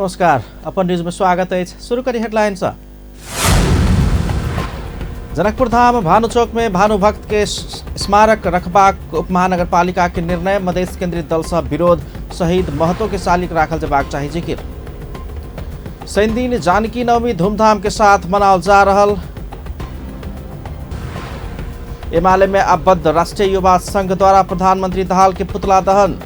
नमस्कार, अपन न्यूज में स्वागत है। शुरू करी हेडलाइन से। जनकपुर धाम भानुचौक में भानुभक्त के स्मारक रखबाक उपमहानगरपालिका के निर्णय, मधेश केंद्रित दल से विरोध, शहीद महतो के शालिक राखल जबाक चाही जिकिर। शनिदिन जानकी नवमी धूमधाम के साथ मनाओल जा रहल। एमाले में आबद्ध राष्ट्रीय युवा संघ द्वारा प्रधानमंत्री दाहाल के पुतला दहन।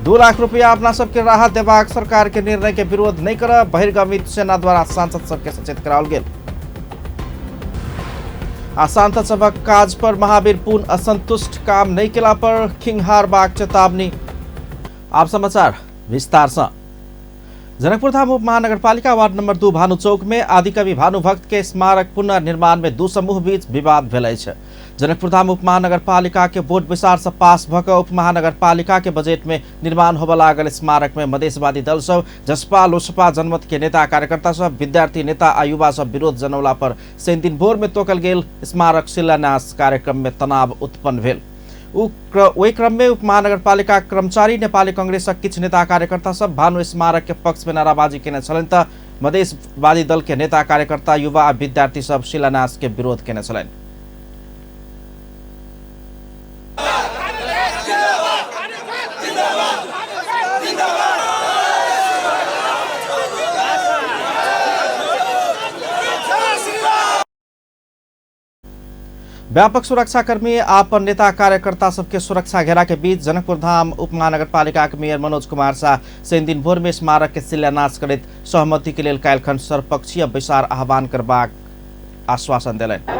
2 लाख रुपया अपना सबके राहत देबाक सरकार के निर्णय के विरोध नहीं कर बहिर्गमित सेना द्वारा सांसद सबके सचेत कराओल गेल। आ सांसद सभक काज पर महावीर पुन असंतुष्ट, काम नहीं केला पर खिंगहारबाक चेतावनी। आप समाचार विस्तार से। जनकपुर धाम उप महानगरपालिका वार्ड नंबर 2 भानु चौक में आदिकवि भानुभक्त के स्मारक पुनर्निर्माण में दू समूह बीच विवाद भेल अछि। जनकपुर धाम उप महानगरपालिका के बोर्ड बैसार से पास भऽ कऽ उप महानगरपालिका के बजट में निर्माण होबय लागल स्मारक में मधेशवादी दल सब, जसपा लोसपा जनमत के नेता कार्यकर्ता सब, विद्यार्थी नेता आ युवा सब विरोध जनौला पर शनिदिन भोर में तोकल गेल स्मारक शिलान्यास कार्यक्रम में तनाव उत्पन्न भेल। ओहि क्रम में उप महानगरपालिका कर्मचारी नेपाली कांग्रेसक किछु नेता कार्यकर्ता सब भानु स्मारक के पक्ष में नाराबाजी केने छलनि तऽ मधेशवादी दल के नेता कार्यकर्ता युवा आ विद्यार्थी सब शिलान्यास के विरोध केने छलनि। व्यापक सुरक्षाकर्मी आपन नेता कार्यकर्ता सबके सुरक्षा घेरा के बीच जनकपुर धाम उप महानगरपालिका के मेयर मनोज कुमार शाह शनिदिन भोर में स्मारक के शिलान्यास करैत सहमति के लेल काल्हिखन सर्वपक्षीय बैसार आह्वान करबाक आश्वासन देलनि।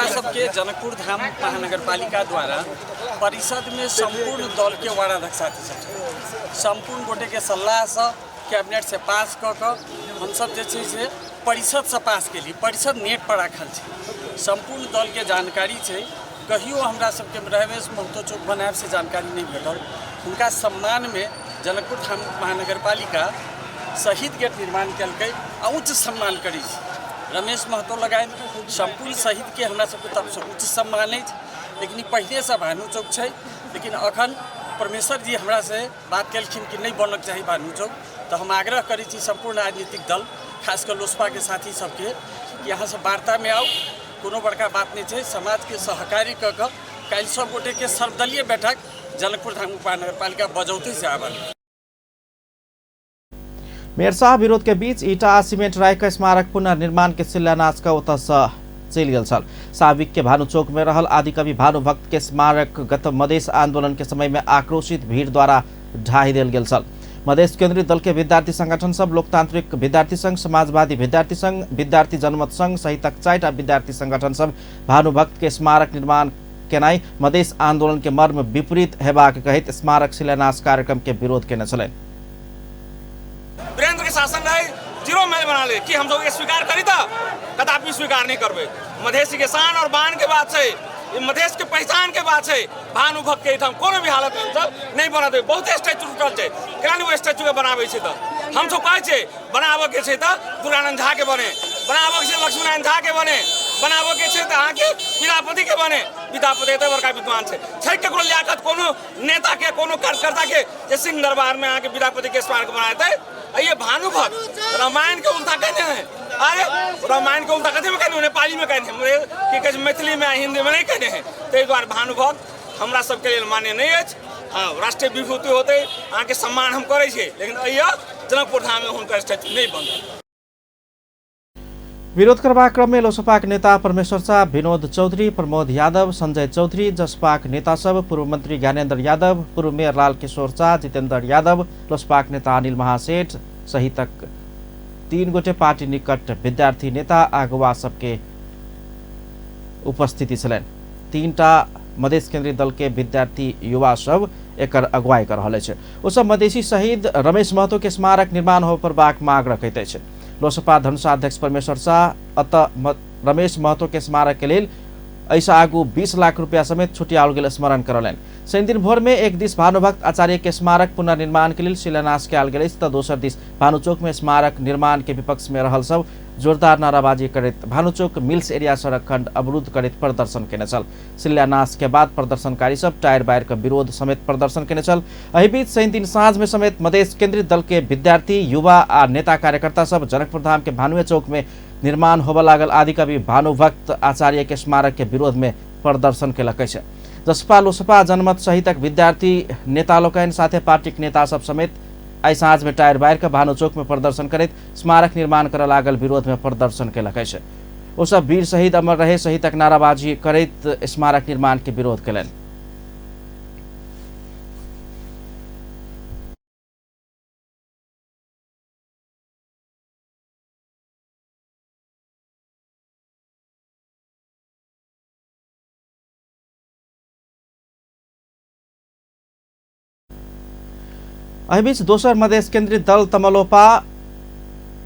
सबके जनकपुर धाम महानगरपालिका द्वारा परिषद में संपूर्ण दल के वार्डाध्यक्ष साथी सब संपूर्ण गोटे के सलाह से कैबिनेट से पास कऽ कऽ हमसब जे छै से परिषद से पास केली। परिषद नेट पर राखल छै, संपूर्ण दल के जानकारी छै। कहियो हमरा सबके रमेश महतो चौक बनायब से जानकारी नहीं भेटल। हुनका सम्मान में जनकपुर धाम महानगरपालिका शहीद गेट निर्माण केलकै आ उच्च सम्मान करै छै। रमेश महतो लगायत सम्पूर्ण शहीद के हमरा सबके तरफसँ उच्च सम्मान अछि। लेकिन ई पहिनेसँ भानु चौक छै, लेकिन अखन परमेश्वर जी हमरा से बात केलखिन कि नहि बनक चाही भानु चौक। तऽ हम आग्रह करै छी सम्पूर्ण राजनीतिक दल खास कऽ लोसपाके साथी सबके कि अहाँ सब वार्तामे आउ, कोनो बड़का बात नहि छै। समाजके सहकार्य कऽ कऽ काल्हि सब गोटेके सर्वदलीय बैठक जनकपुर धाम उपमहानगरपालिका बजौतै से आह्वान। मेयर साहब विरोध के बीच ईटा आ सीमेंट राखि कऽ स्मारक पुनर्निर्माण के शिलान्यास कऽ ओतऽ सँ चलि गेल छल। साविक के भानु चौक में रहल आदिकवि भानुभक्त के स्मारक गत मधेश आंदोलन के समय में आक्रोशित भीड़ द्वारा ढाहि देल गेल छल। मधेश केंद्रित दल के विद्यार्थी संगठन सब, लोकतांत्रिक विद्यार्थी संघ, समाजवादी विद्यार्थी संघ, विद्यार्थी जनमत संघ सहितक 4टा विद्यार्थी संगठन सब भानुभक्त के स्मारक निर्माण केनाइ मधेश आंदोलन के मर्म विपरीत हेबाक कहैत स्मारक शिलान्यास कार्यक्रम के विरोध केने छलनि। वीरेंद्र के शासन रहे 0 माइल बना ले कि हम सब के स्वीकार करी त कदापि स्वीकार नहीं करबे। मधेश के शान और बान के बात है, ये मधेश के पहचान के बात है। भानुभक्त के एठाम कोनो भी हालत में हमसब नहीं बना देबै। बहुत स्टैचू टूटल छै, केना नहि ओ स्टैचू के बनाबै छै? तऽ हमसब कहै छै बनाबऽ के छै तऽ दुर्गानंद झा के बने, बनाबऽ के छै लक्ष्मीनारायण झा के बने, बनाबऽ के छै तऽ अहाँके विद्यापति के बने। विद्यापति एते बड़का विद्वान छै, छै ककरो लियाकत कोनो नेता के कोनो कार्यकर्ता के जे सिंह दरबार में अहाँके विद्यापति के स्मारक बना देतै? ये भानुभक्त रामायण के उल्टा कहने है। अरे रामायण के उल्टा कथी में कहने? नेपाली में कहने, की कहै छै मैथिली में हिंदी में नहीं कहने है। ताहि दुआरे भानुभक्त हमरा सबके लेल मान्य नहीं अछि। हाँ, राष्ट्रीय विभूति होतै अहाँके सम्मान हम करै छियै, लेकिन अइया जनकपुर धाम में हुनकर स्टैचू नहीं बनतै। विरोध करबाक क्रम में लोसपाक नेता परमेश्वर शाह, विनोद चौधरी, प्रमोद यादव, संजय चौधरी, जसपाक नेता सब, पूर्व मंत्री ज्ञानेन्द्र यादव, पूर्व मेयर लाल किशोर शाह, जितेंद्र यादव, लोसपाक नेता अनिल महासेठ सहितक 3 गोटे पार्टी निकट विद्यार्थी नेता अगुवा सबके उपस्थिति छलनि। 3टा मधेश केंद्रीय दल के विद्यार्थी युवा सब एकर अगुवाई कर रहल अछि। ओ सब मधेशी शहीद रमेश महतो के स्मारक निर्माण होबय पड़बाक मांग रखैत अछि। लोसपा धनुषा अध्यक्ष परमेश्वर शाह अतः रमेश महतो के स्मारक के लेल एहिसँ आगू 20 लाख रुपया समेत छुटियाओल गेल स्मरण करौलनि। शनिदिन भोर में एक दिस भानुभक्त आचार्य के स्मारक पुनर्निर्माण के लेल शिलान्यास कयल गेल अछि तऽ दोसर दिस भानुचौक में स्मारक निर्माण के विपक्ष में रहल सब जोरदार नाराबाजी करैत भानुचौक मिल्स एरिया सड़क खंड अवरुद्ध करैत प्रदर्शन केने छल। शिलान्यास के बाद प्रदर्शनकारी सब टायर बायर के विरोध समेत प्रदर्शन केने छल। एहि बीच शनिदिन साँझ में समेत मधेश केंद्रित दल के विद्यार्थी, युवा आ नेता कार्यकर्ता सब जनकपुर धाम के भानुए चौक में निर्माण होबय लागल आदिकवि भानुभक्त आचार्य के स्मारक के विरोध में प्रदर्शन केलक अछि। जसपा लोसपा जनमत सहितक विद्यार्थी नेता लोकनि साथे पार्टीक नेता सब समेत आइ साँझ में टायर बारि कऽ भानुचौक में प्रदर्शन करैत स्मारक निर्माण करऽ लागल विरोध में प्रदर्शन केलक अछि। ओ सब वीर शहीद अमर रहे सहितक नाराबाजी करैत स्मारक निर्माण के विरोध केलनि। एहि बीच दोसर मधेश केंद्रित दल तमलोपा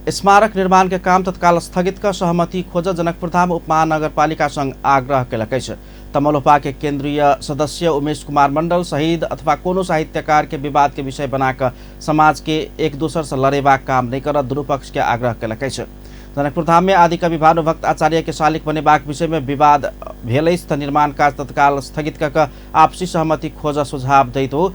स्मारक निर्माण के काम तत्काल स्थगित कर सहमति खोज जनकपुरधाम उपमहानगरपालिका संग आग्रह केलक अछि। तमलोपा के केंद्रीय सदस्य उमेश कुमार मंडल शहीद अथवा कोनो साहित्यकार के विवाद के विषय बनाकर समाज के एक दोसर से लड़ेबाक काम नहीं करत दुनू पक्ष के आग्रह केलक अछि। जनकपुरधाम में आदिकवि भानुभक्त आचार्य के शालिक बनेबाक विषय में विवाद भेल अछि तऽ निर्माण कार्य तत्काल स्थगित कऽ कऽ आपसी सहमति खोज सुझाव दैत हो।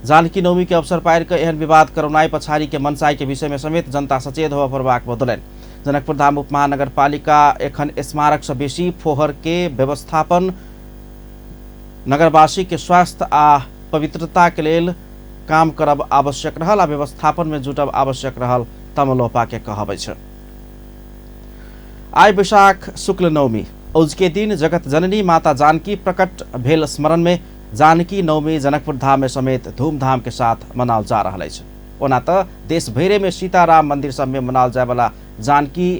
जानकी नवमी के अवसर पारि कऽ एहन विवाद करौनाइ पछाड़ी के मनसाई के विषय में समेत जनता सचेत होबय पड़बाक बतौलनि। जनकपुरधाम उपमहानगरपालिका एखन स्मारक से बेसी फोहर के व्यवस्थापन, नगरवासी के स्वास्थ्य आ पवित्रता के लेल काम करब आवश्यक रहल आ व्यवस्थापन में जुटब आवश्यक रहल तमलोपा के कहब अछि। आइ वैशाख शुक्ल नवमी औजके दिन जगत जननी माता जानकी प्रकट भेल स्मरण में जानकी नवमी जनकपुर धाम में समेत धूमधाम के साथ मनाओल जा रहल अछि। ओना तऽ देश भरि में सीताराम मंदिर सब में मनाओल जाय वाला जानकी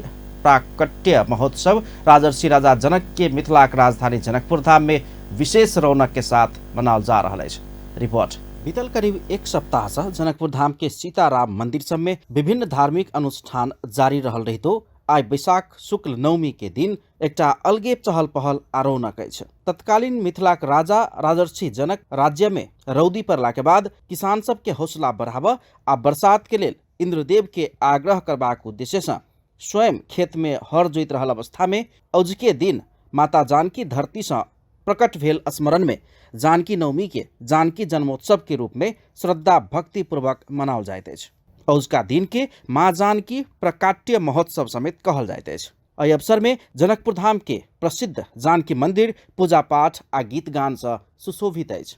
प्राकट्य महोत्सव राजर्षि राजा जनक के मिथिलाक राजधानी जनकपुर धाम में विशेष रौनक के साथ मनाओल जा रहल अछि। रिपोर्ट। बीतल करीब एक सप्ताह से जनकपुर धाम के सीताराम मंदिर सब में विभिन्न धार्मिक अनुष्ठान जारी रहल रहितो आइ वैशाख शुक्ल नवमी के दिन एकटा अलगे चहल पहल आ रौनक अछि। तत्कालीन मिथिलाक राजा राजर्षि जनक राज्य में रौदी पड़ला के बाद किसान सब के हौसला बढ़ाबऽ आ बरसात के लेल इंद्रदेव के आग्रह करबाक उद्देश्य से स्वयं खेत में हर जोति रहल अवस्था में औजके दिन माता जानकी धरती से प्रकट भेल स्मरण में जानकी नवमी के जानकी जन्मोत्सव के रूप में श्रद्धा भक्ति पूर्वक मनाओल जाइत अछि। औजका दिन के माँ जानकी प्रकाट्य महोत्सव समेत कहल जाइत अछि। एहि अवसर में जनकपुर धाम के प्रसिद्ध जानकी मंदिर पूजा पाठ आ गीत गान से सुशोभित अछि।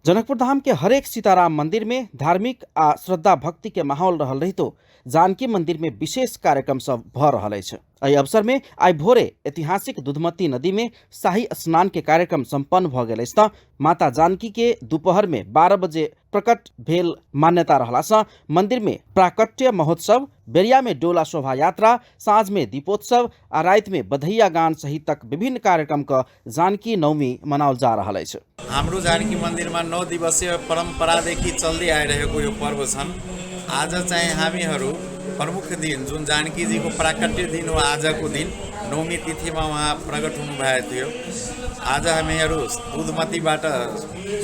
जनकपुर धाम के हरेक सीताराम मंदिर में धार्मिक आ श्रद्धा भक्ति के माहौल रहल रहितो जानकी मंदिर में विशेष कार्यक्रम सब भ रहल अछि। एहि अवसर में आइ भोरे ऐतिहासिक दुधमती नदी में शाही स्नान के कार्यक्रम संपन्न भ गेल अछि। माता जानकी के दोपहर में 12 बजे प्रकट भेल मान्यता रहला से मंदिर में प्राकट्य महोत्सव, बेरिया में डोला शोभा यात्रा, साँझ में दीपोत्सव आ राति में बधैया गान सहित तक विभिन्न कार्यक्रम क जानकी नवमी मनाओल जा रहल अछि। हाम्रो जानकी मन्दिरमा 9 दिवसीय परम्परादेखि चल्दै आइरहेको यो पर्व छन्। आज चाहिँ हामीहरू प्रमुख दिन जुन जानकीजीको प्राकट्य दिन हो, आजको दिन नवमी तिथिमा उहाँ प्रकट हुनुभएको थियो। आज हामीहरू दुधमतीबाट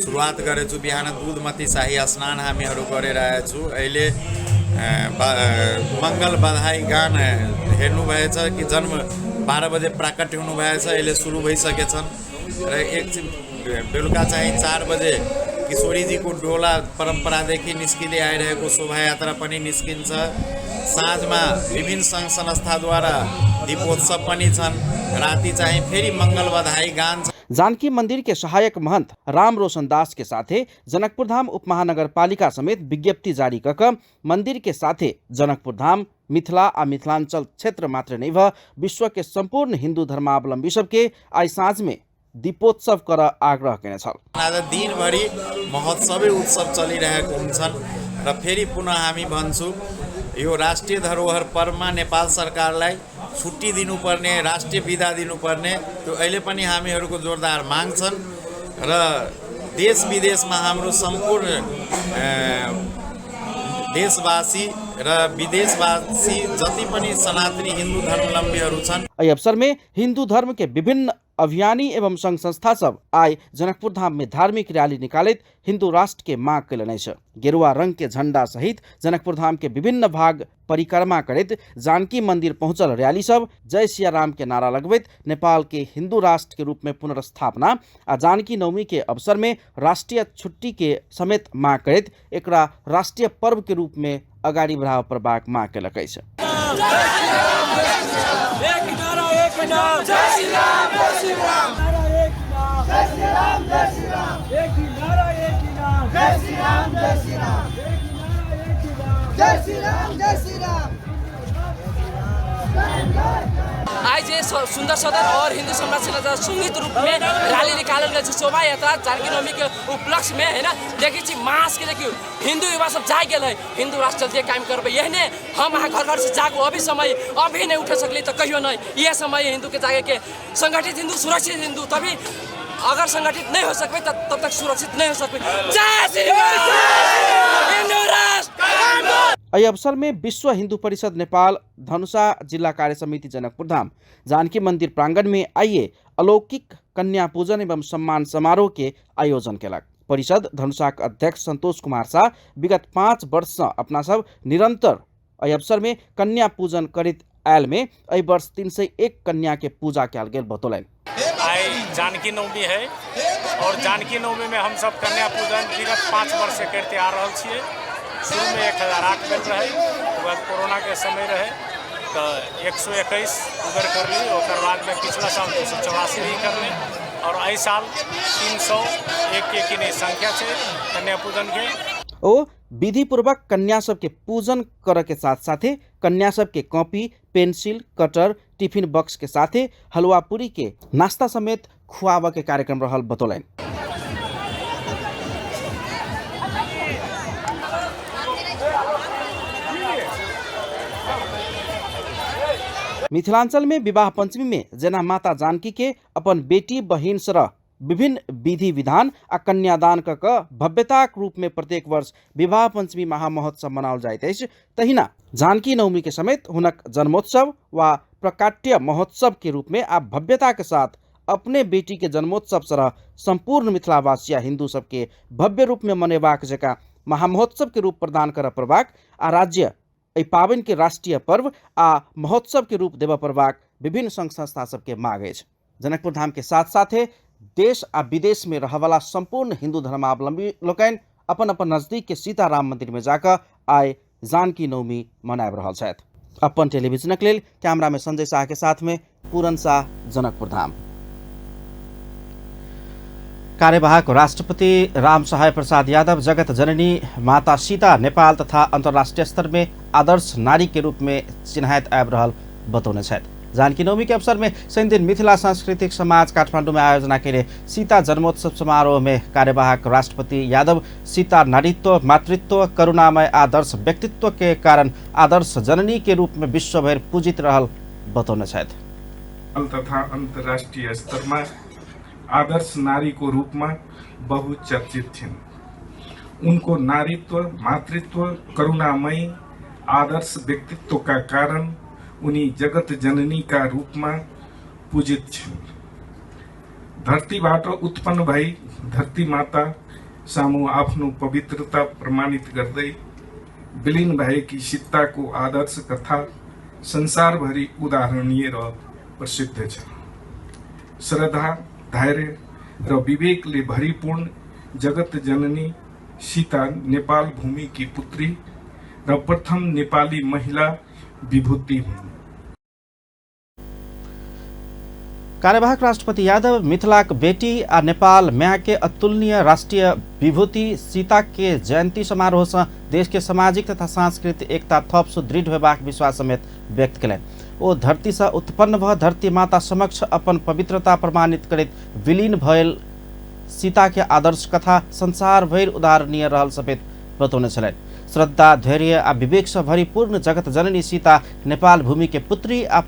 सुरुवात गरेछु। बिहान दुधमती शाही स्नान हामीहरू गरेर आएछु। अहिले मङ्गल बधाई गान हेर्नुभएछ कि जन्म 12 बजे प्राकट्य हुनुभएछ, अहिले सुरु भइसकेछन्। र एकछिन बेलुका चाहिँ 4 बजे किशोरीजीको डोला परम्परादेखि निस्किँदै आइरहेको शोभायात्रा पनि निस्किन्छ। साँझमा विभिन्न सङ्घ संस्थाद्वारा दीपोत्सव पनि छन्। राति चाहिँ फेरि मङ्गल बधाई गान छ। जानकी मंदिर के सहायक महंत राम रोशन दास के साथे जनकपुरधाम उपमहानगरपालिका समेत विज्ञप्ति जारी कऽ मंदिर के साथे जनकपुरधाम, मिथिला आ मिथिलांचल क्षेत्र मात्र नहीं भ विश्व के संपूर्ण हिंदू धर्मावलंबी सबके आइ साँझ में दीपोत्सव कर आग्रह केने छल। आज दिनभरि महोत्सवै उत्सव चलिरहेको हुन्छन् र फेरि पुनः हामी भन्छु यो राष्ट्रिय धरोहर पर्वमा नेपाल सरकारलाई छुट्टी दिनुपर्ने, राष्ट्रिय बिदा दिनुपर्ने त्यो अहिले पनि हामीहरूको जोरदार माग छन् र देश विदेशमा हाम्रो सम्पूर्ण देशवासी र विदेशवासी जति पनि सनातनी हिन्दू धर्मावलम्बीहरू छन्। एहि अवसर में हिंदू धर्म के विभिन्न अभियानी एवं संघ संस्था सब आइ जनकपुर धाम में धार्मिक रैली निकालैत हिंदू राष्ट्र के मांग कयलनि अछि। गेरुआ रंग के झंडा सहित जनकपुर धाम के विभिन्न भाग परिक्रमा करैत जानकी मंदिर पहुंचल रैली सब जय सिया राम के नारा लगबैत नेपाल के हिंदू राष्ट्र के रूप में पुनर्स्थापना आ जानकी नवमी के अवसर में राष्ट्रीय छुट्टी के समेत मांग करैत एकरा राष्ट्रीय पर्व के रूप में अगाडि बढ़ाबऽ पड़बाक मांग कयलक अछि। आइ जे सुन्दर सदन और हिन्दू समाज सेना संयुक्त रूप में रैली निकालल गेल छै शोभा यात्रा जानकी नवमी के उपलक्ष्य में, है ना। देखै छी मास के देखियौ हिन्दू युवा सब जागि गेल है, हिन्दू राष्ट्र चलते कायम करबै। एहने हम अहाँ घर घर से जागू, अभी समय अभी नहीं उठे सकली तो कहियो नहीं। यह समय है हिन्दू के जागे के, संगठित हिन्दू सुरक्षित हिन्दू, तभी अगर संगठित नहीं हो सकबै तब तक सुरक्षित नहीं हो सकबै। जय श्री राम, हिन्दू राष्ट्र। एहि अवसर में विश्व हिंदू परिषद नेपाल धनुषा जिला कार्य समिति जनकपुर धाम जानकी मंदिर प्रांगण में आइए अलौकिक कन्या पूजन एवं सम्मान समारोह के आयोजन केलक। परिषद धनुषाक अध्यक्ष संतोष कुमार शाह विगत 5 वर्ष से अपना सब निरंतर एहि अवसर में कन्या पूजन करैत आयल में एहि वर्ष 301 कन्या के पूजा कयल गेल बतौलनि। आइ जानकी नवमी है और जानकी नवमी में हम सब कन्या पूजन विगत 5 वर्ष से करते आ रहल छियै। शुरू में 1008 भेल रहे, ओकर बाद कोरोना के समय रहे तो 121 उबर करली, ओकर बाद में पिछला साल 284 भी करली और एहि साल 301 के किने संख्या छै कन्या पूजन के। ओ विधिपूर्वक कन्या सबके पूजन करऽ के साथ साथे कन्या सबके copy, pencil, cutter, tiffin box के साथे हलुआ पूरी के नाश्ता समेत खुआबऽ के कार्यक्रम रहल बतौलनि। मिथिलांचल में विवाह पंचमी में जेना माता जानकी के अपन बेटी बहिन सरह विभिन्न विधि विधान आ कन्यादान क कऽ भव्यताक रूप में प्रत्येक वर्ष विवाह पंचमी महामहोत्सव मनाओल जाइत अछि, तहिना जानकी नवमी के समेत हुनक जन्मोत्सव वा प्रकाट्य महोत्सव के रूप में आ भव्यता के साथ अपने बेटी के जन्मोत्सव सरह संपूर्ण मिथिलावासी आ हिंदू सबके भव्य रूप में मनेबाक जकाँ महामहोत्सव के रूप प्रदान करऽ पड़बाक आ राज्य एहि पाबनि के राष्ट्रीय पर्व आ महोत्सव के रूप देबऽ पड़बाक विभिन्न संघ संस्था सबके मांग अछि। जनकपुर धाम के साथ साथे देश आ विदेश में रहऽवला संपूर्ण हिंदू धर्मावलंबी लोकनि अपन अपन नजदीक के सीताराम मंदिर में जाकऽ आइ जानकी नवमी मनाबि रहल छथि। अपन टेलीविजनक लेल कैमरा में संजय शाह के साथ में पूरन शाह, जनकपुर धाम। कार्यवाहक राष्ट्रपति राम सहाय प्रसाद यादव जगत जननी माता सीता नेपाल तथा अंतर्राष्ट्रीय स्तर में आदर्श नारी के रूप में चिन्हाइत आबि रहल बतौने छथि। जानकी नवमी के अवसर में शनिदिन मिथिला सांस्कृतिक समाज काठमांडू में आयोजना केने सीता जन्मोत्सव समारोह में कार्यवाहक राष्ट्रपति यादव सीता नारीत्व, मातृत्व, करुणामय आदर्श व्यक्तित्व के कारण आदर्श जननी के रूप में विश्वभरि पूजित रहल बतौने छथि। तथा अन्तर्राष्ट्रिय स्तरमा आदर्श नारीको रूपमा बहुचर्चित थिइन्। उनको नारीत्व, मातृत्व, करुणामयी आदर्श व्यक्तित्वका कारण उनी जगत जननीका रूपमा पूजित छिन्। धरतीबाट उत्पन्न भई धरती माता सामु आफ्नो पवित्रता प्रमाणित गर्दै विलीन भएकी सीताको आदर्श कथा संसारभरि उदाहरणीय र प्रसिद्ध छ। श्रद्धा, धैर्य र विवेकले भरिपूर्ण जगत जननी सीता नेपाल भूमिकी पुत्री र प्रथम नेपाली महिला विभूति हुन्। कार्यवाहक राष्ट्रपति यादव मिथिलाक बेटी आ नेपाल माय के अतुलनीय राष्ट्रीय विभूति सीता के जयंती समारोह से देश के सामाजिक तथा सांस्कृतिक एकता थप सुदृढ़ होबाक विश्वास समेत व्यक्त कयलनि। ओ धरती से उत्पन्न भ धरती माता समक्ष अपन पवित्रता प्रमाणित करैत विलीन भयल सीता के आदर्श कथा संसार भरि उदाहरणीय रहल समेत बतौने छलनि। श्रद्धा, धैर्य आ विवेक से भरिपूर्ण जगत जननी सीता नेपाल भूमि के पुत्री आ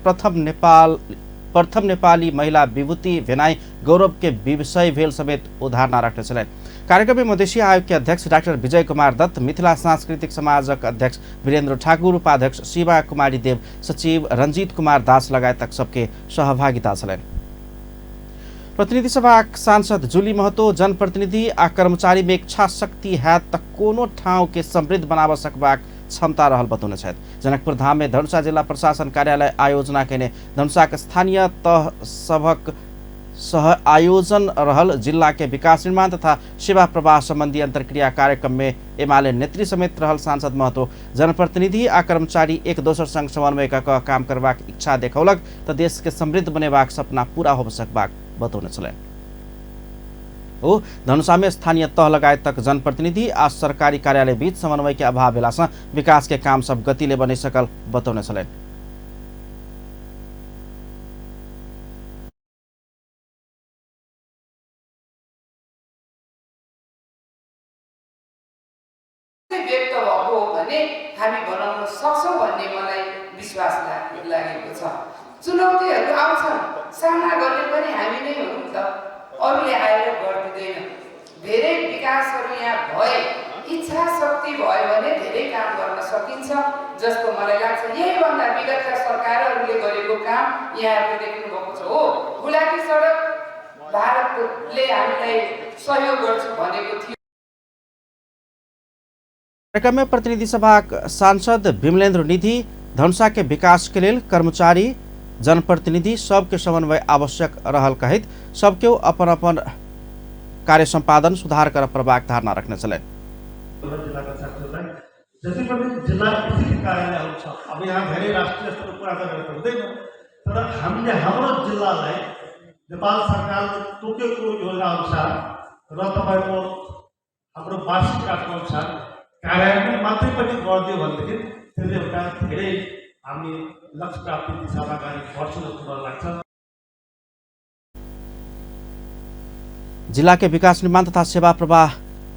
प्रथम नेपाली महिला विभूति भेनाई गौरव के विषय भेल समेत उदाहरण रखने छलनि। कार्यक्रम में मधेसी आयोग के अध्यक्ष डाक्टर विजय कुमार दत्त, मिथिला सांस्कृतिक समाजक अध्यक्ष वीरेंद्र ठाकुर, उपाध्यक्ष शिवा कुमारी देव, सचिव रंजीत कुमार दास लगायतक सबके सहभागिता छलनि। प्रतिनिधि सभा सांसद जुली महतो जनप्रतिनिधि आ कर्मचारी में इच्छा शक्ति हैत त कोनो ठाउँ के समृद्ध बनाब सकबाक क्षमता रहल बतौने छथि। जनकपुर धाम में धनुषा जिला प्रशासन कार्यालय आयोजना केने धनुषाक स्थानीय तह सभक सह आयोजन रहल जिला के विकास निर्माण तथा सेवा प्रवाह संबंधी अंतर्क्रिया कार्यक्रम में एमाले नेत्री समेत रहल सांसद महतो जनप्रतिनिधि आ कर्मचारी एक दोसर संग समन्वय क काम करबाक इच्छा देखौलक त देश के समृद्ध बनेबाक सपना पूरा हो सकबाक बतौने छलनि। ओ धनुषा में स्थानीय तह लगायत तक जनप्रतिनिधि आ सरकारी कार्यालय बीच समन्वय के अभाव भेला से विकास के काम सब गतिले बनि सकल बतौने छलनि। व्यक्त भएको हो भने हामी बनाउन सक्छौँ भन्ने मलाई विश्वास लागेको छ। चुनौतीहरू आउँछन्, सामना गर्ने पनि हामी नै हो नि त, अरूले आएर गरिदिँदैन। धेरै विकासहरू यहाँ भए, इच्छा शक्ति भयो भने धेरै काम गर्न सकिन्छ जस्तो मलाई लाग्छ। यहीभन्दा विगतका सरकारहरूले गरेको काम यहाँहरूले देख्नुभएको छ। हो, गुलाबी सडक भारतले हामीलाई सहयोग गर्छु भनेको थियो। कार्यक्रम में प्रतिनिधि सभा सांसद विमलेन्द्र निधि धनुषा के विकास के लेल कर्मचारी जनप्रतिनिधि सबके समन्वय आवश्यक रहल कहैत सबके अपन अपन कार्य सम्पादन सुधार कर परबाक धारणा रखने छलनि। जति पनि जिल्ला कार्यालयहरू छ, अब यहाँ धेरै राष्ट्रिय स्तरको कुरा गरेर त हुँदैन, तर हामीले हाम्रो जिल्लालाई नेपाल सरकारले तोकेको योजना अनुसार र तपाईँको हाम्रो वार्षिक कार्यक्रम अनुसार कार्यान्वयन मात्रै पनि गरिदियो भनेदेखि त्यसले एउटा धेरै हामी लक्ष्य प्राप्ति दिशामा अगाडि बढ्छौँ जस्तो मलाई लाग्छ। जिला के विकास निर्माण तथा सेवा प्रवाह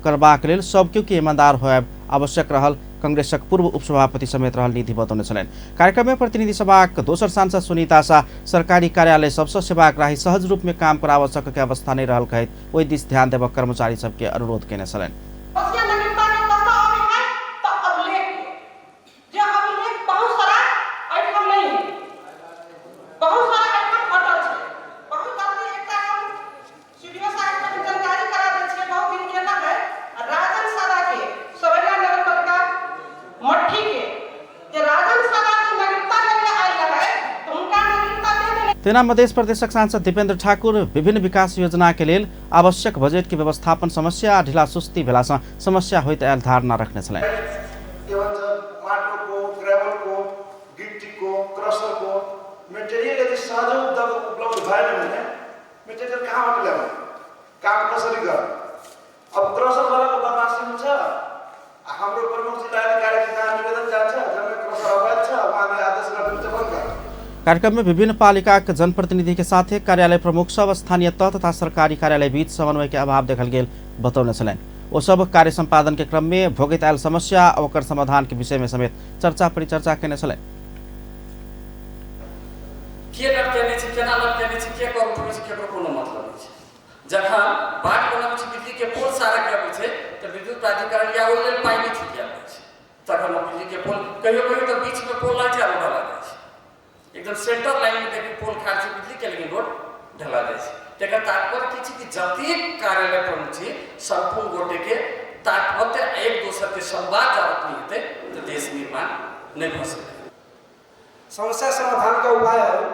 करबाक लेल सबके के ईमानदार होयब आवश्यक रहल कांग्रेसक पूर्व उपसभापति समेत रहल निधि बतौने छलनि। कार्यक्रम में प्रतिनिधि सभाक दोसर सांसद सुनीता शाह सरकारी कार्यालय सबसँ सेवाग्राही सहज रूप में काम कराबऽ सकके अवस्था नहि रहल कहैत ओहि दिस ध्यान देबक कर्मचारी सबके अनुरोध केने छलनि। तेना मध्य प्रदेशक सांसद दीपेन्द्र ठाकुर विभिन्न विकास योजना के लेल आवश्यक बजेट के व्यवस्थापन समस्या आ ढिला सुस्ती भेलासँ समस्या होइत आयल धारणा रखने छलनि। माटोको, ग्राभलको, गिट्टीको, क्रसरको मेटेरियल यदि सहज उपलब्ध भएन भने मेटेरियल कहाँबाट ल्याउने, काम कसरी गर्ने? अब क्रसरवालाको बदमासी हुन्छ, हाम्रो प्रमुख जिल्ला अधिकारी कहाँ निवेदन जान्छ, जम्मै क्रसर अवैध छ, उहाँले आदेश गरिदिन्छ बन्द गर्नु। कार्यक्रम में विभिन्न पालिका के जनप्रतिनिधि के साथ कार्यालय प्रमुख सब स्थानीय तह तथा सरकारी कार्यालय बीच समन्वय के अभाव देखल गेल बतौने छलनि। ओ सब कार्य सम्पादन के क्रम में भोगैत आयल समस्या आ ओकर समाधान के विषय में समेत चर्चा परिचर्चा केने छलनि। के लटकेने छै, केना लटकेने छै, के कर उठबै छै, केकरो कोनो मतलब नहि छै। जखन बाट बनाबै छै, बिजली के पोल सारा के अबै छै तऽ विद्युत प्राधिकरण या ओहि लेल पाइ नहि छुटियाबै छै, तखन बिजली के पोल कहियो कहियो तऽ बीच में पोल लागि जाइ छै, रोड ढला जाइ छै, एकदम सेंटर लाइन में देखियौ पोल खाड़ छै बिजली के, लेकिन रोड ढला जाइ छै। तकर तात्पर्य की छै कि जतेक कार्यालय प्रमुख छै सम्पूर्ण गोटे के तात्पर्य एक दोसर के संवाद जाबत नहि हेतै तऽ देश निर्माण नहि भऽ सकै। समस्या समाधानका उपायहरू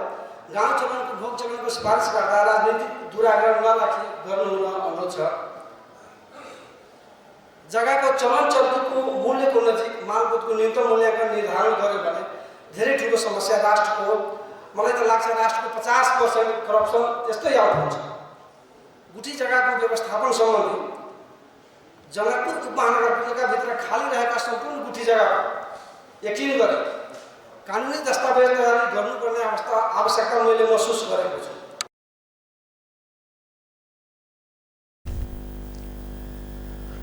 गाउँ चलनको भोग चलनको सिफारिस गर्दा राजनीतिक दुराग्रह नराखी गर्नुहुन अनुरोध छ। जग्गाको चलन चल्तीको मूल्यको नजिक मालपोतको न्यूनतम मूल्याङ्कन निर्धारण गर्यो भने धेरै ठुलो समस्या राष्ट्रको, मलाई त लाग्छ राष्ट्रको 50% करप्सन त्यस्तै आउट हुन्छ। गुठी जग्गाको व्यवस्थापन सम्बन्धी जनकपुर उपमहानगरपालिकाभित्र खाली रहेका सम्पूर्ण गुठी जग्गाको यकिन गरी कानुनी दस्तावेज तयारी गर्नुपर्ने अवस्था आवश्यकता मैले महसुस गरेको छु।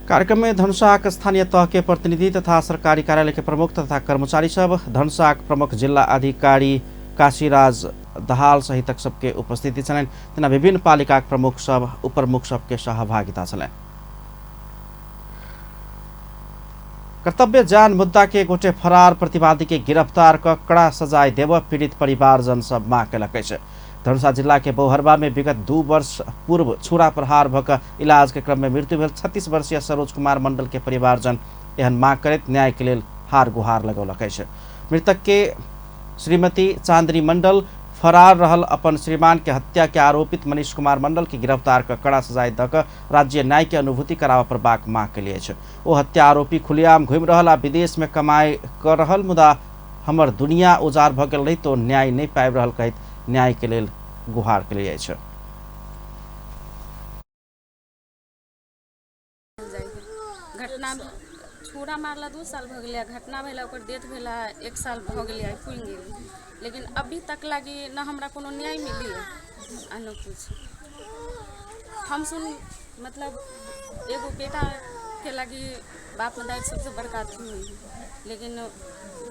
कार्यक्रम में धनुषाक स्थानीय तह के प्रतिनिधि तथा सरकारी कार्यालय के प्रमुख तथा कर्मचारी सब, धनुषाक प्रमुख जिल्ला अधिकारी काशीराज दहाल सहितक सबके उपस्थिति छलनि। तेना विभिन्न पालिकाक प्रमुख सब, उपप्रमुख सबके सहभागिता छलनि। कर्तव्य जान मुद्दा के गोटे फरार प्रतिवादी के गिरफ्तार क कड़ा सजाय देव पीड़ित परिवारजन सब माग केलक अछि। धनुषा जिला के बोहरबा में विगत 2 वर्ष पूर्व छुरा प्रहार भऽ कऽ इलाज के क्रम में मृत्यु भेल 36 वर्षीय सरोज कुमार मंडल के परिवारजन एहन माग करैत न्याय के लेल हार गुहार लगौलक अछि। मृतक के श्रीमती चांदनी मंडल फरार रहल अपन श्रीमान के हत्या के आरोपित मनीष कुमार मंडल के गिरफ्तार कऽ कड़ा सजाय दऽ कऽ राज्य न्याय के अनुभूति कराबऽ पड़बाक माग केली अछि। ओ हत्या आरोपी खुलेआम घुमि रहल आ विदेश में कमाई कर रहल, मुदा हमर दुनिया उजाड़ भऽ गेल रही तो न्याय नहीं पाबि रहल कहैत न्याय के लेल गुहार केली अछि। घटना छुरा मारला 2 साल भऽ गेलै, घटना भेला ओकर डेथ भेला 1 साल भऽ गेलै, आइ पुरि गेलै, लेकिन अभी तक लागी न हमरा कोनो न्याय मिली आ न कुछ। हम सुन मतलब एगो बेटा के लागी बाप दाइ सबसे बड़का अथी होइ है, लेकिन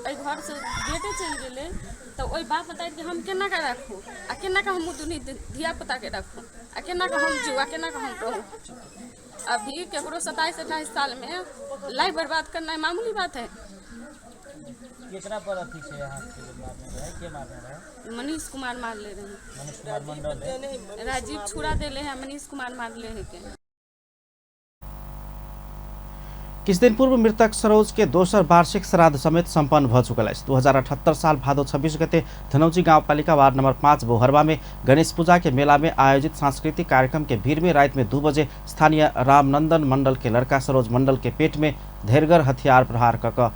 एहि घरसँ बेटे चलि गेलै तऽ ओहि बाप दाइके हम केना कऽ राखू आ केना कऽ हम दुनू धियापुताके राखू आ केना कऽ हम जीउ आ केना कऽ हम रहू। अभी केकरो 27-28 साल में लाइफ बर्बाद करना मामूली बात है। केकरा पर अथी छै अहाँके मारने रहै, के मारने रहै? मनीष कुमार मारले रहे। मनीष कुमार मंडल। राजीव छुरा देले है, मनीष कुमार मारले है के। किछु दिन पूर्व मृतक सरोज के दोसर वार्षिक श्राद्ध समेत सम्पन्न भऽ चुकल अछि। 2078 साल भादो 26 गते धनौजी गाउँपालिका वार्ड नंबर 5 बोहरबा में गणेश पूजा के मेला में आयोजित सांस्कृतिक कार्यक्रम के भीड़ में रात में 2 बजे स्थानीय रामनंदन मंडल के लड़का सरोज मंडल के पेट में धेरगर हथियार प्रहार कऽ कऽ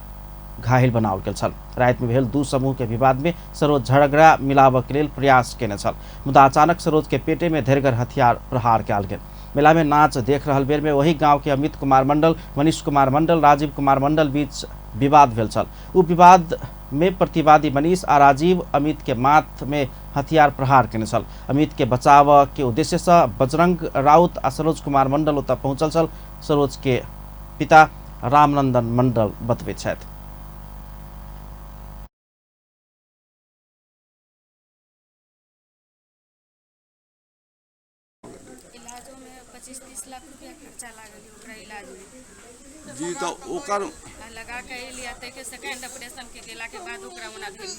घायल बनाओल गेल छल। राति में भेल 2 समूह के विवाद में सरोज झगड़ा मिलाबऽ के लेल प्रयास केने छल, मुदा अचानक सरोज के पेटे में धेरगर हथियार प्रहार कयल गेल। मेला में नाच देख रहल बेर में वही गांव के अमित कुमार मंडल, मनीष कुमार मंडल, राजीव कुमार मंडल बीच विवाद भेल छल। उ विवाद में प्रतिवादी मनीष आ राजीव अमित के माथ में हथियार प्रहार केने छल। अमित के बचाव के उद्देश्य से बजरंग राउत आ सरोज कुमार मंडल ओतऽ पहुंचल छल। सरोज के पिता रामनंदन मंडल बतबैत छथि। इलाजो में 25-30 लाख रुपया खर्चा लागल ओकरा इलाज में जी, तो ओकर लगा के एलिया तै के सेकंड ऑपरेशन के गेला के बाद ओकरा ओना भेल।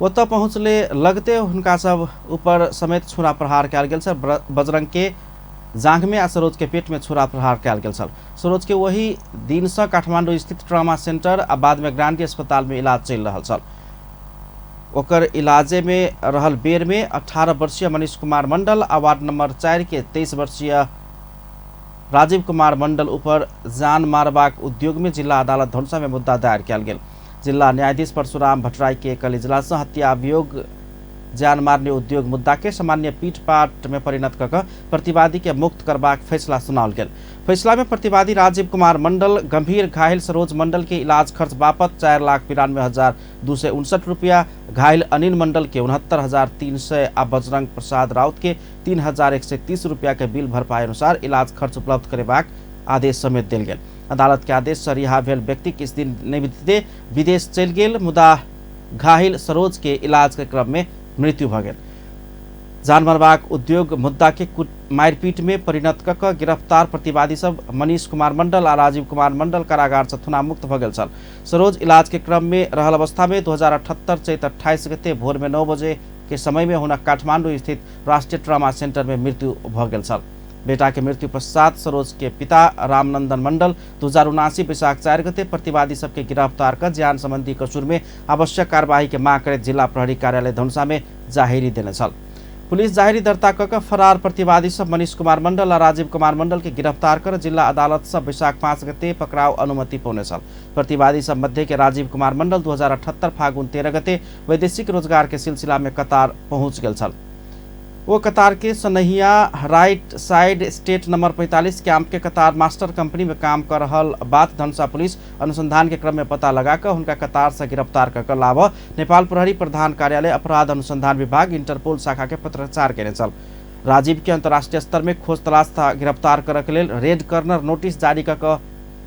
ओतऽ पहुँचले लगते हुनका सब ऊपर समेत छुरा प्रहार कयल गेल छल। बजरंग के जांघ में आ सरोज के पेट में छुरा प्रहार कयल गेल छल। सरोज के वही दिन से काठमांडू स्थित ट्रामा सेंटर आ बाद में ग्रांडी अस्पताल में इलाज चलि रहल छल। ओकर इलाजे में रहल बेर में 18 वर्षीय मनीष कुमार मंडल आ वार्ड नंबर 4 के 23 वर्षीय राजीव कुमार मंडल ऊपर जान मारबाक उद्योग में जिला अदालत धनुषा में मुद्दा दायर कयल गेल। जिला न्यायाधीश परशुराम भट्टराई के एकल इजलास हत्या अभियोग जान मारने उद्योग मुद्दा के सामान्य पीठपाट में परिणत कऽ कऽ प्रतिवादी के मुक्त करबाक फैसला सुनाओल गेल। फैसला में प्रतिवादी राजीव कुमार मंडल गंभीर घायल सरोज मंडल के इलाज खर्च बापत 4,92,259 रुपया, घायल अनिल मंडल के 69,300 आ बजरंग प्रसाद राउत के 3,130 रुपया के बिल भरपाई अनुसार इलाज खर्च उपलब्ध करेबाक आदेश समेत देल गेल। अदालत के आदेश से रिहा भेल व्यक्ति किछु दिन नहि बीतते विदेश चलि गेल, मुदा घायल सरोज के इलाज के क्रम में मृत्यु भऽ गेल। जान मारबाक उद्योग मुद्दा के मारिपीट में परिणत कऽ कऽ गिरफ्तार प्रतिवादी सब मनीष कुमार मंडल आ राजीव कुमार मंडल कारागार से थुना मुक्त भऽ गेल छल। सरोज इलाज के क्रम में रहल अवस्था में 2078 चैत 28 गते भोर में 9 बजे के समय में हुनक काठमांडू स्थित राष्ट्रीय ट्रामा सेंटर में मृत्यु भऽ गेल छल। बेटा के मृत्यु पश्चात सरोज के पिता रामनंदन मंडल 2079 वैशाख 4 गते प्रतिवादी सबके गिरफ्तार कर जान संबंधी कसूर में आवश्यक कार्यवाही के मांग करैत जिला प्रहरी कार्यालय धनुषा में जाहिरी देने छल। पुलिस जाहिरी दर्ता कऽ कऽ फरार प्रतिवादी सब मनीष कुमार मंडल आ राजीव कुमार मंडल के गिरफ्तार कर जिला अदालत से वैशाख 5 गते पकड़ाव अनुमति पौने छल। प्रतिवादी सब मध्य के राजीव कुमार मंडल 2078 फागुन 13 गते वैदेशिक रोजगार के सिलसिला में कतार पहुँच गेल छल। वो कतार के Sanaiya right side state number 45 camp के कतार मास्टर कंपनी में काम कर रहल बात धनुषा पुलिस अनुसंधान के क्रम में पता लगाकर हुनका कतार से गिरफ्तार कर लाभ नेपाल प्रहरी प्रधान कार्यालय अपराध अनुसंधान विभाग इंटरपोल शाखा के पत्राचार केने छल। राजीव के अंतर्राष्ट्रीय स्तर में खोज तलाश तथा गिरफ्तार करके के लेल रेड कर्नर नोटिस जारी कर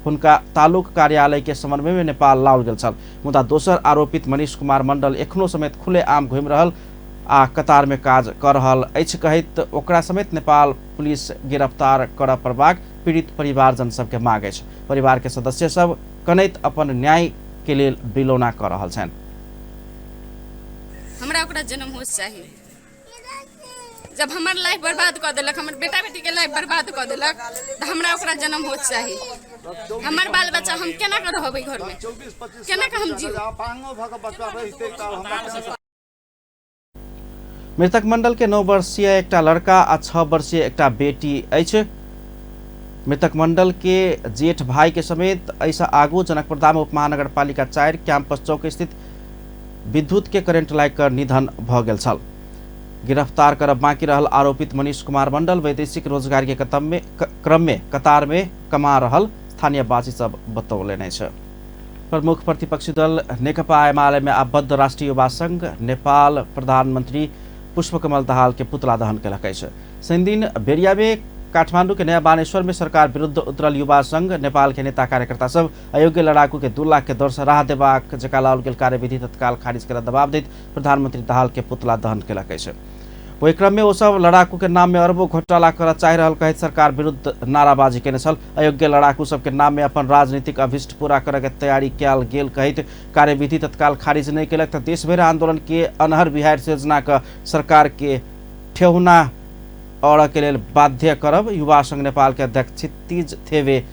हुनका तालुक कार्यालय के समन्वय में नेपाल लाओल गेल छल। मुदा दोसर आरोपित मनीष कुमार मंडल एखनो समेत खुले आम घुमि रहल आ कतार में काज कर रहल अछि कहैत ओकरा समेत नेपाल पुलिस गिरफ्तार करऽ पड़बाक पीड़ित परिवारजन सबके मांग अछि। परिवार के सदस्य सब कनैत अपन न्याय के लेल बिलौना कर रहल छनि। हमरा ओकरा जन्म होश चाही। जब हमर लाइफ बर्बाद कऽ देलक, हमर बेटा बेटी के लाइफ बर्बाद कऽ देलक, तऽ हमरा ओकरा जन्म होश चाही। हमर बाल बच्चा हम केना कऽ रहबै घर में, केना कऽ हम जीव। मृतक मंडल के 9 वर्षीय एकटा लड़का आ 6 वर्षीय एकटा बेटी अछि। मृतक मंडल के जेठ भाई के समेत एहिसँ आगू जनकपुरधाम उपमहानगरपालिका 4 कैंपस चौक स्थित विद्युत के करेंट लागि कऽ निधन भऽ गेल छल। गिरफ्तार करब बाकी रहल आरोपित मनीष कुमार मंडल वैदेशिक रोजगार के क्रम में कतार में कमा रहल स्थानीयवासी सब बतौलनि अछि। प्रमुख प्रतिपक्षी दल नेकपा एमाले में आबद्ध राष्ट्रीय युवा संघ नेपाल प्रधानमंत्री पुष्पकमल दाहाल के पुतला दहन केलक अछि। शनिदिन बेरिया में काठमांडू के नया बानेश्वर में सरकार विरुद्ध उतरल युवा संघ नेपाल के नेता कार्यकर्ता सब अयोग्य लड़ाकू के 2 लाख के दर से राह देबाक जकाँ लाओल गेल कार्यविधि तत्काल खारिज कर दबाव दैत प्रधानमंत्री दाहाल के पुतला दहन केलक अछि। ओहि क्रम में ओ सब लड़ाकू के नाम में अरबों घोटाला कर चाहि रहल कहैत सरकार विरुद्ध नाराबाजी केने छल। अयोग्य लड़ाकू सबके नाम में अपन राजनीतिक अभिष्ट पूरा करऽ के तैयारी कयल गेल कहैत कार्यविधि तत्काल खारिज नहि केलक तऽ देशभरि आंदोलन के अनहर बिहार योजना के सरकार के ठेहुना अड़ऽ के लेल बाध्य करब युवा संघ नेपाल के अध्यक्ष क्षितिज थेवे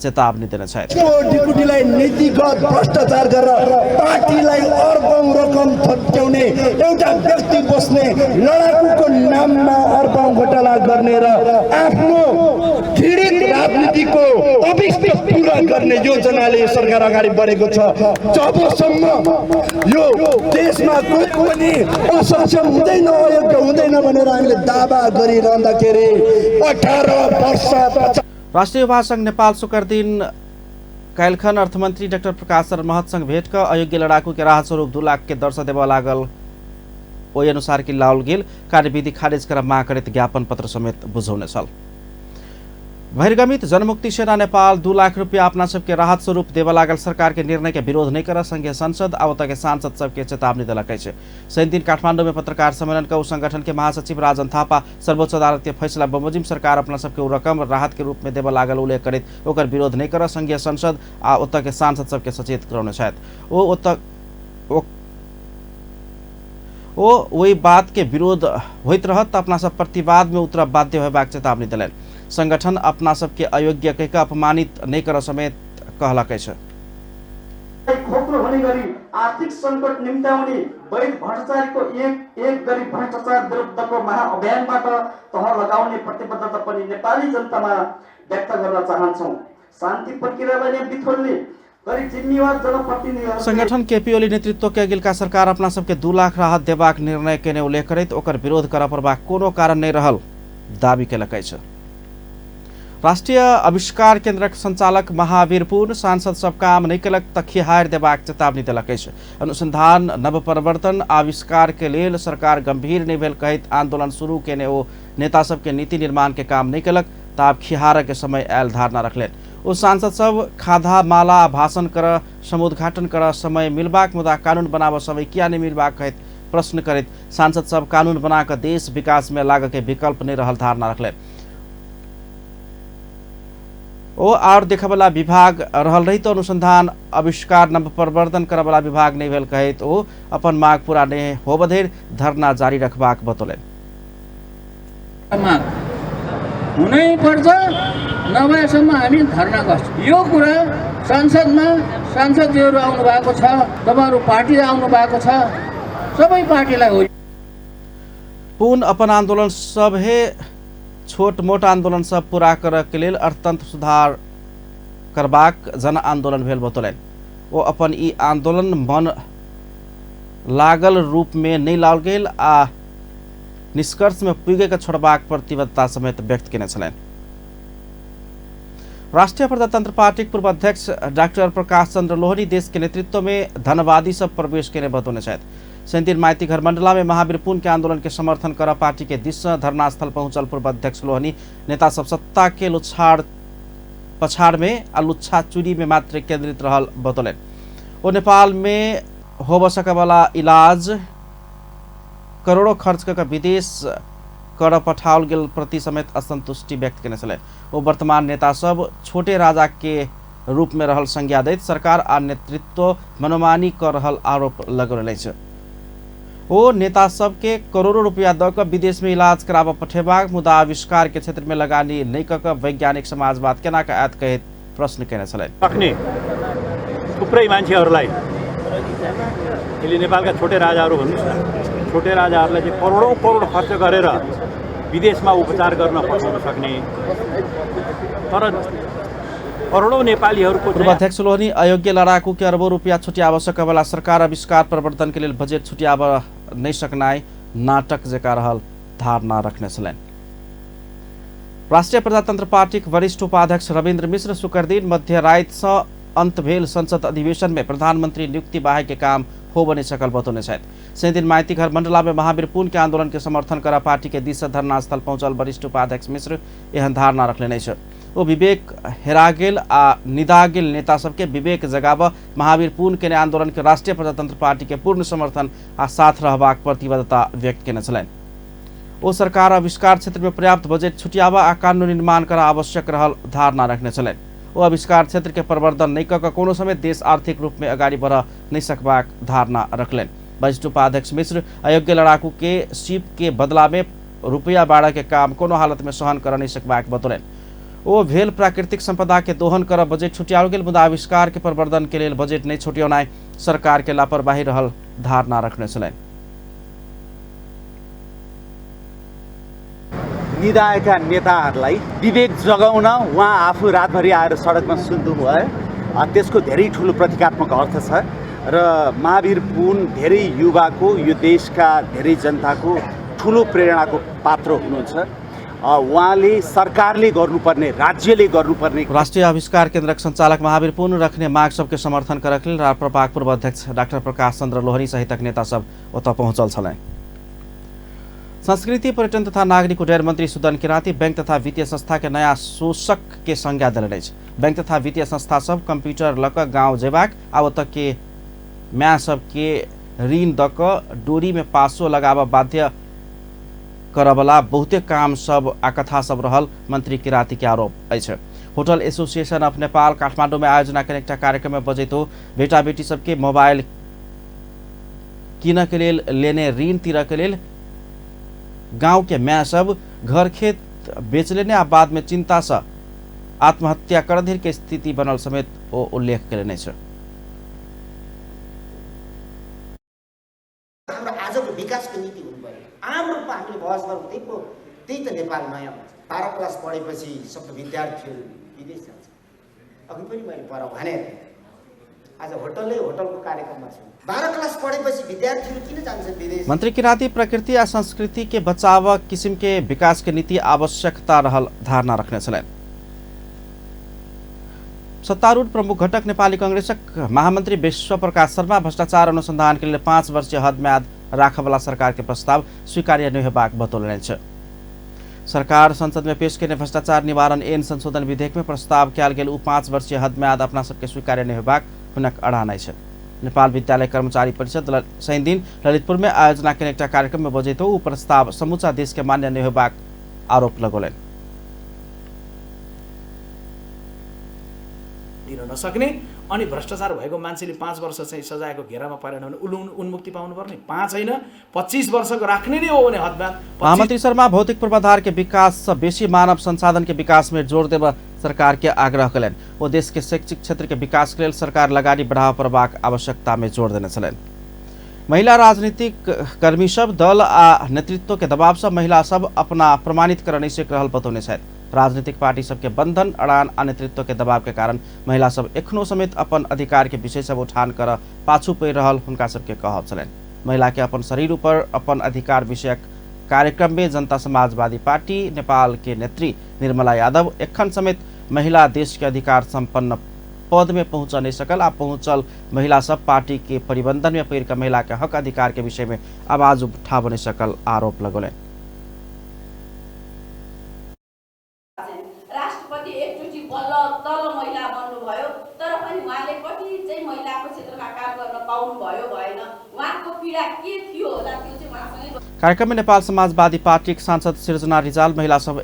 चेतावनी देने छथि। डिपुटीलाई नीतिगत भ्रष्टाचार गरेर पार्टीलाई अरबौं रकम थप्याउने एउटा व्यक्ति बस्ने लडाकुको नाममा अरबौं घोटाला गर्ने र आफ्नो घृणित राजनीतिको अभिष्ट पूरा गर्ने योजनाले सरकार अगाडि बढेको छ। जबसम्म यो देशमा कोही पनि असक्षम हुँदैन, अयोग्य हुँदैन भनेर हामीले दावा गरिरहँदाखेरि 18 वर्ष राष्ट्रिय युवा संघ नेपाल शुक्र दिन काल्हिखन अर्थमंत्री डाक्टर प्रकाश शरण महतसँग भेट कऽ अयोग्य लड़ाकू के राहत स्वरूप 2 लाख के दर से देबऽ लागल ओहि अनुसार की लाओल गेल कार्यविधि खारिज करब मांग करैत ज्ञापन पत्र समेत बुझौने छल। बहिर्गमित जनमुक्ति सेना नेपाल 2 लाख रुपया अपना सबके राहत स्वरूप देबऽ लागल सरकार के निर्णय के विरोध नहीं कर संघीय संसद आ ओतऽ के सांसद सबके चेतावनी देलक अछि। शनिदिन काठमांडू में पत्रकार सम्मेलन के संगठन के महासचिव राजन थापा सर्वोच्च अदालत के फैसला बमोजिम सरकार अपना सबके रकम राहत के रूप में देबऽ लागल उल्लेख करैत ओकर विरोध नहीं कर संघीय संसद आ ओतऽ के सांसद सबके सचेत करौने छथि। ओ ओहि बात के विरोध होइत रहत तऽ अपना सब प्रतिवाद में उतरब बाध्य होयबाक चेतावनी देलनि। संगठन अपना सबके अयोग्य कहि कऽ अपमानित नहीं कर समेत कहलक अछि। खोक्रो हुने गरी आर्थिक संकट निम्त्याउने वैध भ्रष्टाचारीको एक एक गरी भ्रष्टाचार विरुद्धको महाअभियानबाट तह लगाउने प्रतिबद्धता पनि नेपाली जनतामा व्यक्त गर्न चाहन्छौँ। शान्ति प्रक्रियालाई नै बिथोल्ने गरी जिम्मेवार जनप्रतिनिधिहरू संगठन केपी ओली नेतृत्व के अगिलका सरकार अपना सबके 2 लाख राहत देबाक निर्णय केने उल्लेख करैत ओकर विरोध करऽ पड़बाक कोनो कारण नहि रहल दावी केलक अछि। राष्ट्रीय आविष्कार केंद्रक संचालक महावीर पुन सांसद सब काम नहीं केलक तऽ खिहारि देबाक चेतावनी देलक अछि। अनुसंधान नवप्रवर्तन आविष्कार के लेल सरकार गंभीर नहीं भेल कहैत आंदोलन शुरू केने ओ नेता सबके नीति निर्माण के काम नहीं केलक तऽ आब खिहारऽ के समय आयल धारणा रखलनि। ओ सांसद सब खाधा माला भाषण कर समुद्घाटन कर समय मिलबाक मुदा कानून बनाबऽ समय किया नहीं मिलबाक कहैत प्रश्न करैत सांसद सब कानून बना कऽ देश विकास में लागऽ के विकल्प नहीं रहल धारणा रखलनि। ओ आर देखयवला विभाग रहल रही तो अनुसंधान आविष्कार नवप्रवर्तन करयवला विभाग नहीं भेल कहैत ओ अपन माग पूरा नहीं होबऽ धरि धरना जारी रखबाक बतौलनि। माग हुनै पर्छ, नभएसम्म हामी धरना गर्छौँ। यो कुरा संसदमा सांसदजीहरू आउनु भएको छ, तपाईँहरू पार्टी आउनु भएको छ, सबै पार्टीलाई हो। पुन अपन आंदोलन सब हे छोट मोट आंदोलन सब पूरा करऽ के लेल अर्थतंत्र सुधार करबाक जन आंदोलन भेल बतौलनि। ओ अपन ई आंदोलन मन लागल रूप में नहीं लाओल गेल आ निष्कर्ष में पुगे के छोड़बाक प्रतिबद्धता समेत व्यक्त केने छलनि। राष्ट्रीय प्रजातंत्र पार्टी पूर्व अध्यक्ष डॉक्टर प्रकाश चंद्र लोहनी देश के नेतृत्व में धनवादी सब प्रवेश केने बतौने छथि। शनिदिन माइतीघर मंडला में महावीर पुन के आंदोलन के समर्थन कर पार्टी के दिस से धरना स्थल पहुंचल पूर्व अध्यक्ष लोहनी नेता सब सत्ता के लुछाड़ पछाड़ में आ लुच्छा चूरी में मात्र केंद्रित रहल बतौलनि। ओ नेपाल में होब सकवाला इलाज करोड़ों खर्च कर विदेश कर पठाओल गेल प्रति समेत असंतुष्टि व्यक्त केने छलनि। ओ वर्तमान नेता सब छोटे राजा के रूप में रहल संज्ञा दैत सरकार आ नेतृत्व मनोमानी कर रहल आरोप लगौलनि अछि। ओ नेता सबके करोड़ों रुपया दऽ कऽ विदेश में इलाज कराबऽ पठेबाक मुदा आविष्कार के क्षेत्र में लगानी नहि कऽ कऽ वैज्ञानिक समाजवाद केना कऽ आयत कहैत प्रश्न केने छलनि। सक्ने थुप्रै मान्छेहरूलाई यसले नेपालका छोटे राजाहरू भन्नुहोस् न, छोटे राजाहरूलाई चाहिँ करोडौँ करोड खर्च गरेर विदेशमा उपचार गर्न पठाउन सक्ने, तर करोडौँ नेपालीहरूको पूर्व अध्यक्ष लोहनी अयोग्य लड़ाकू के अरबों रुपया छुटियाबऽ सकयवला सरकार आविष्कार प्रवर्धन के लेल बजट छुटियाबऽ नहि सकनाइ नाटक जकाँ रहल धारणा रखने छलनि। राष्ट्रीय प्रजातंत्र पार्टीक वरिष्ठ उपाध्यक्ष रविन्द्र मिश्र शुक्रदिन मध्य राति सँ अंत भेल संसद अधिवेशन में प्रधानमंत्री नियुक्ति बाहे के काम हो नहीं सकल बतौने छथि। शनिदिन माइतीघर मंडला में महावीर पुन के आंदोलन के समर्थन कर पार्टी के दिस से धरना स्थल पहुंचल वरिष्ठ उपाध्यक्ष मिश्र एहन धारणा रखलनि अछि। ओ विवेक हेरा गेल आ निदा गेल नेता सबके विवेक जगाबऽ महावीर पुन के आंदोलन के राष्ट्रीय प्रजातंत्र पार्टी के पूर्ण समर्थन आ साथ रहबाक प्रतिबद्धता व्यक्त केने छलनि। ओ सरकार आविष्कार क्षेत्र में पर्याप्त बजट छुटियाबऽ आ कानून निर्माण कर आवश्यक रहल धारणा रखने छलनि। ओ आविष्कार क्षेत्र के प्रवर्धन नहीं कऽ कोनो समय देश आर्थिक रूप में अगाडि बढ़ नहीं सकबाक धारणा रखलनि। वरिष्ठ उपाध्यक्ष मिश्र अयोग्य लड़ाकू के सीप के बदला में रुपया बाढ़ के काम कोनो हालत में सहन कर नहीं सकबाक बतौलनि। ओ भेल प्राकृतिक संपदा के दोहन कर बजट छुटियाओल गेल मुदा आविष्कार के प्रवर्धन के लेल बजट नहीं छुटियौनाइ सरकार के लापरवाही रहल धारणा रखने छलनि। निदाएका नेताहरूलाई विवेक जगाउन उहाँ आफू रातभरि आएर सडकमा सुन्नु भयो, त्यसको धेरै ठुलो प्रतीकात्मक अर्थ छ र महावीर पुन धेरै युवाको, यो देशका धेरै जनताको ठुलो प्रेरणाको पात्र हुनुहुन्छ। उहाँले सरकारले गर्नुपर्ने, राज्यले गर्नुपर्ने। राष्ट्रिय आविष्कार केन्द्रक संचालक महावीर पुन रखने माग सबके समर्थन करक लेल राप्रपाक पूर्व अध्यक्ष डाक्टर प्रकाश चंद्र लोहनी सहितक नेता सब ओतऽ पहुँचल छलनि। संस्कृति पर्यटन तथा नागरिक उड्डयन मंत्री सुदन किराँती बैंक तथा वित्तीय संस्था के नया शोषक के संज्ञा देलनि अछि। बैंक तथा वित्तीय संस्था सब कंप्यूटर लऽ कऽ गाँव जेबाक आ ओतऽ के माय सबके ऋण दऽ कऽ डोरी में पासो लगाबऽ बाध्य करऽवला बहुते काम सब आ कथा सब रहल मंत्री किराँती के आरोप अछि। Hotel association of Nepal Kathmandu में आयोजना केने एकटा कार्यक्रम में बजैत ओ बेटा बेटी सबके मोबाइल किनऽ के लेल लेने ऋण तिरऽ के लेल गाँव के माय सब घर खेत बेच लेने आ बाद में चिंता से आत्महत्या कर धरि के स्थिति बनल समेत ओ उल्लेख केलनि अछि। हाम्रो आजको विकासको नीति हुनु पर्यो। आम रूपमा हामीले बहस गरौँ, त्यही त नेपाल नयाँ हुन्छ। 12 क्लास पढेपछि सबै विद्यार्थीहरू विदेश जान्छ। अघि पनि मैले पर भने आज होटलै होटलको कार्यक्रममा छु। 12 क्लास पढेपछि विद्यार्थीहरू किन जान्छन् विदेश? मंत्री किराँती प्रकृति आ संस्कृति के बचाव किसिम के विकास के नीति आवश्यकता रहल धारणा रखने छलनि। सत्तारूढ़ प्रमुख घटक नेपाली कांग्रेसक महामंत्री विश्व प्रकाश शर्मा भ्रष्टाचार अनुसंधान के लेल 5 वर्षीय हदम्याद राखऽवला सरकार के प्रस्ताव स्वीकार्य नहि हेबाक बतौलनि अछि। सरकार संसद में पेश केने भ्रष्टाचार निवारण ऐन संशोधन विधेयक में प्रस्ताव कयल गेल 5 वर्षीय हदम्याद अपना सबके स्वीकार्य नहि हेबाक हुनक अड़ान अछि। नेपाल विद्यालय कर्मचारी परिषद शनिदिन ललितपुर में आयोजना केने एकटा कार्यक्रम में बजैत ओ प्रस्ताव समूचा देश के मान्य नहि हेबाक आरोप लगौलनि। दिन नसक्ने अनि भ्रष्टाचार भएको मान्छेले 5 वर्ष चाहिँ सजायको घेरामा परेन भने उन्मुक्ति पाउनुपर्ने, 5 होइन 25 वर्षको राख्ने नै हो भने हदम्याद। महामंत्री शर्मा भौतिक पूर्वाधार के विकास से बेसी मानव संसाधन के विकास में जोर देव सरकार के आग्रह कयलनि। ओ देश के शैक्षिक क्षेत्र के विकास के लेल सरकार लगानी बढ़ावा पड़बाक आवश्यकता में जोर देने छलनि। महिला राजनीतिक कर्मी सब दल आ नेतृत्व के दबाव से महिला सब अपना प्रमाणित कर नहीं सक रहल बतौने छथि। राजनीतिक पार्टी सबके बंधन अड़ान आ नेतृत्व के दबाव के कारण महिला सब एखनो समेत अपन अधिकार के विषय सब उठान कर पाछू पड़ि रहल हुनका सबके कहब छलनि। महिला के अपन शरीर ऊपर अपन अधिकार विषयक कार्यक्रम में जनता समाजवादी पार्टी नेपाल के नेत्री निर्मला यादव एखन समेत महिला देश के अधिकार संपन्न पद में पहुंच नहीं सकल आ पहुंचल महिला सब पार्टी के परिबंधन में पड़ि कऽ महिला के हक अधिकार के विषय में आवाज उठा नहीं सकल आरोप लगौलनि। राष्ट्रपति एकचोटि बल्ल तल महिला बन्नुभयो, तर पनि उहाँले कति चाहिँ महिलाको क्षेत्रमा काम गर्न पाउनुभयो भएन, उहाँको पीडा के थियो होला त्यो चाहिँ उहाँसँगै। कार्यक्रम में नेपाल समाजवादी पार्टी के सांसद सृजना रिजाल महिला सब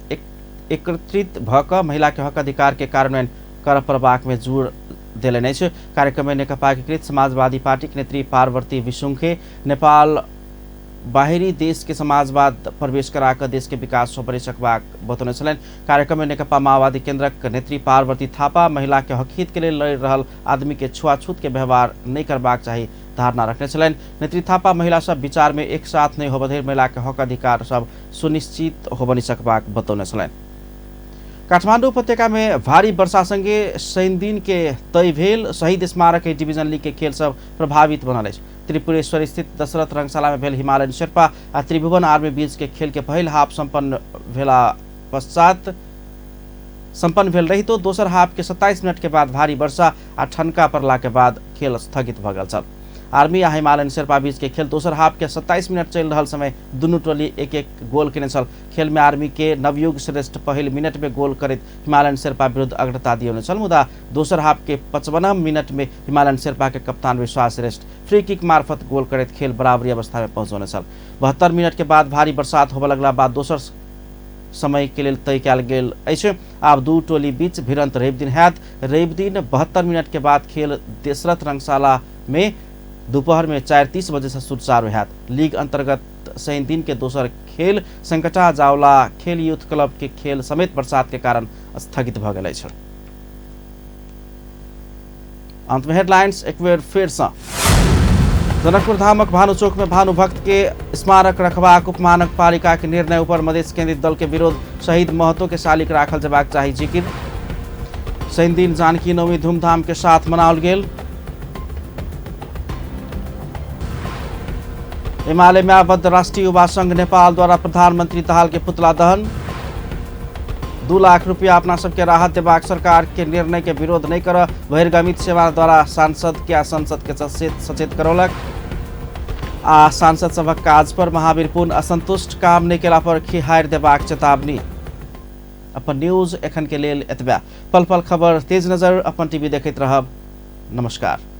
एकत्रित भऽ महिला के हक अधिकार के कार्यान्वयन कर पड़बाक में जोर देलनि अछि। कार्यक्रम में नेकपा एकीकृत समाजवादी पार्टी के नेत्री पार्वती विसुंखे नेपाल बाहरी देश के समाजवाद प्रवेश कराकर देश के विकास हो सकबाक बतौने छलनि। कार्यक्रम में नेकपा माओवादी केंद्रक नेत्री पार्वती थापा महिला के हकहित के लेल लड़ि रहल आदमी के छुआछूत के व्यवहार नहीं करबाक चाही धारणा रखने छलनि। नेत्री थापा महिला सब विचार में एक साथ नहीं होबऽ धरि महिला के हक अधिकार सब सुनिश्चित होबऽ नहि सकबाक बतौने छलनि। काठमाडौँ उपत्यका में भारी वर्षा संगे शनिदिन के तय भेल शहीद स्मारक डिवीजन लीग के खेल सब प्रभावित बनल अछि। त्रिपुरेश्वर स्थित दशरथ रंगशाला में भेल हिमालयन शेर्पा आ त्रिभुवन आर्मी बीच के खेल के पहिल हाफ संपन्न भेला पश्चात संपन्न भेल रहितो दोसर हाफ के 27 मिनट के बाद भारी वर्षा आ ठनका पड़ला के बाद खेल स्थगित भऽ गेल छल। आर्मी आ हिमालयन शेर्पा बीच के खेल दोसर हाफ के 27 मिनट चलि रहल समय दुनू टोली एक एक गोल केने छल। खेल में आर्मी के नवयुग श्रेष्ठ पहिल मिनट में गोल करैत हिमालयन शेर्पा विरुद्ध अग्रता दियौने छल, मुदा दोसर हाफ के 55 मिनट में हिमालयन शेर्पा के कप्तान विश्वास श्रेष्ठ फ्री किक मार्फत गोल करैत खेल बराबरी अवस्था में पहुँचौने छल। 72 मिनट के बाद भारी बरसात होबय लगला बाद दोसर समय के लेल तय कयल गेल अछि। आब दू टोली बीच भिड़ंत रवि दिन हैत। रवि दिन 72 मिनट के बाद खेल दशरथ रंगशाला में दोपहर में 4:30 बजे से सुचारू हैत। लीग अंतर्गत शनि दिन के दोसर खेल संकटा जावला खेल यूथ क्लब के खेल समेत बरसात के कारण स्थगित भऽ गेल अछि। अंत में हेडलाइंस एक बेर फेर सँ। जनकपुर धामक भानु चौक में भानुभक्त के स्मारक रखबाक उपमहानगरपालिका के निर्णय ऊपर मधेश केंद्रित दल के विरोध, शहीद महतो के शालिक राखल जबाक चाही जिकिर। शनि दिन जानकी नवमी धूमधाम के साथ मनाओल गेल। एमाले में आबद्ध राष्ट्रीय युवा संघ नेपाल द्वारा प्रधानमंत्री दाहाल के पुतला दहन। 2 लाख रुपया अपना सबके राहत देबाक सरकार के निर्णय के विरोध नहीं कर बहिर्गमित सेवा द्वारा सांसद के आ संसद के सचेत करौलक। आ सांसद सभक काज पर महावीर पुन असंतुष्ट, काम नहीं केला पर खिहारि देबाक चेतावनी। अपन न्यूज एखन के लेल एतबे। पल पल खबर तेज नजर अपन टीवी देखैत रहब। नमस्कार।